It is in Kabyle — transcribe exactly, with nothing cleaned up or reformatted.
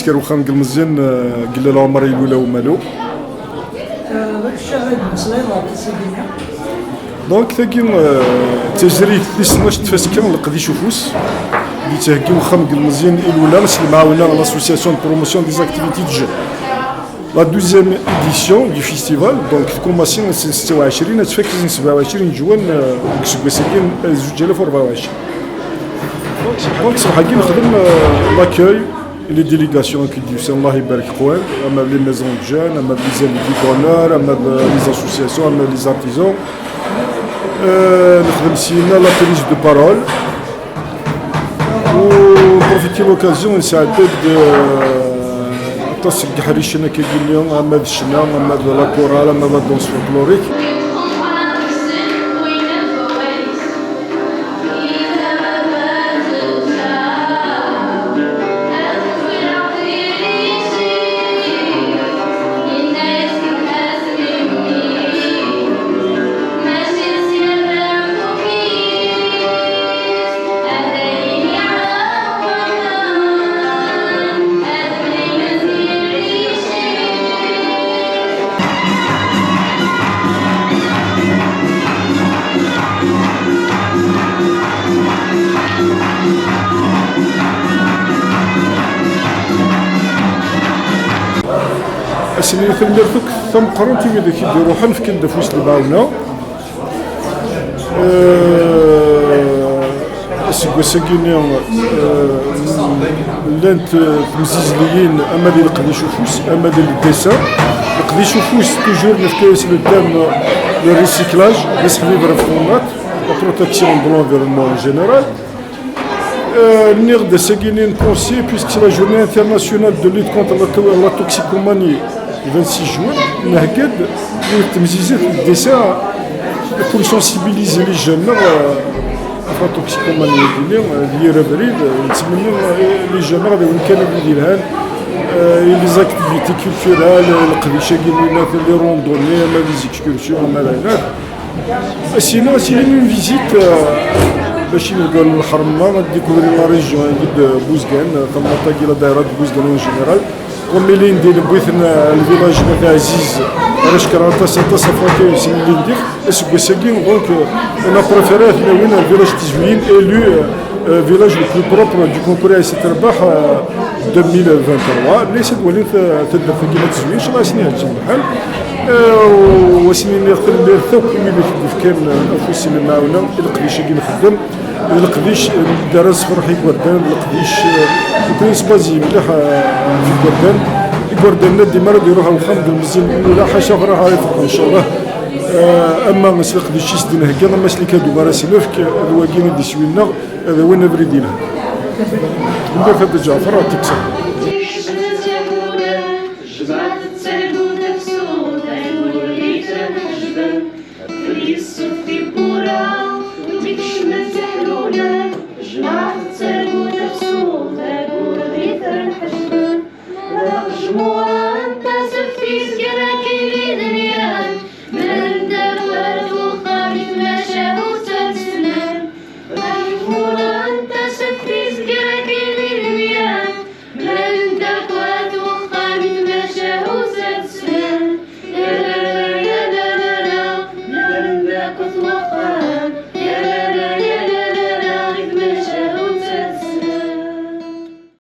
Gar uxxam n yilmeẓyen, eh, Gellal Ɛumar Ilula Umalu. Donc, tagi, eh, d tazrigt tis tnac n tfaska n leqdic ufus, d-yettheggi uxxam n yilmeẓyen Ilula s lemɛawna n l'association de promotion des activités de jeunes. La douzième édition du festival, donc, tkumaṣi s setta u ɛecrin, ad tfak s sebɛa u ɛecrin Jwan, eh, deg useggas-agi n zuǧ alaf u rebɛa u ɛecrin. Donc, ṣṣbeḥ-agi nexdem, eh, l'accueil, les délégations qui d-yusan, Allah ibarek qwan, ama les maisons de jeunes, ama les invités d'honneur, ama les associations, ama les artisans. Euh, nexdem syin la prise de parole. U profiter l'occasion, nesɛedda-d, euh, aṭas n yeḥricen akka-agi, ama d ccna, ama d la chorale, ama d la danse folklorique. Ass-nni tanemmirt akk tameqqrant i widak i d-iruḥen, fkan-d afus n lemɛawna. Euh, aseggas-agi-nni, euh, llant, euh, temzizliyin ama di leqdic ufus, ama di le dessin. Leqdic ufus, toujours nefka-yas le thème, euh, le recyclage, d aseḥbiber ɣef twennaḍt, la protection de l'environnement en général. Euh, nniɣ-d ass-agi-nni npensi, puisque c'est la journée internationale de lutte contre la to-, la toxicomanie, le vingt-six juin, nhegga-d yiwet temzizit n dessin pour sensibiliser les jeunes, euh, ɣef la toxicomanie, euh, d yir abrid, euh, nettmenni, euh, les jeunes ad awin kan abrid yelhan, euh, et les activités culturelles, euh, leqdic-agi n winat, les randonnées, ama les excursions, ama d ayen akk. Ass-agi, ass-agi une visite, euh, bac ad nehder lḥerma, ad découvrir la région-agi de Bouzguen, euh, tamnaḍt-agi, la daïra de Bouzguen en général. Comme ilindi newwi-ten, euh, le village n At Ɛziz, ara cekkreɣ aṭas, aṭas ɣef wakka-nsen ilindi. Aseggas-agi, donc, euh, on a préféré ad ten-awin le village de Tizouyin, élu, euh, euh, village le plus propre du concours A S C Terbax, euh, deux mille vingt-trois. Nna-yas ad walin ta-, taddart-agi n At Tizouyin, inchallah ad sen-iɛǧeb lḥal. Euh, u ad sen-iniɣ tanemmirt akk i wid i d-ifkan, euh, afus i lemɛawna, i leqdic-agi nxeddem, d leqdic, euh, d ara nessefreḥ igerdan, d leqdic, euh, nekkni nesbazi mliḥ, euh, ɣef igerdan. Igerdan-nni dima ara d-iruḥ ar uxxam n yilmeẓyen Ilula, ḥaca ad ruḥeɣ ad ifeq, inchallah. Euh, ama s leqdic i s-d-nhegga, ama s les cadeaux ara s-nefk, d wagi i d iswi-nneɣ, ad awin abrid yelhan. Tanemmirt a Dda Ǧaɛfar, ad t-kkseɣ.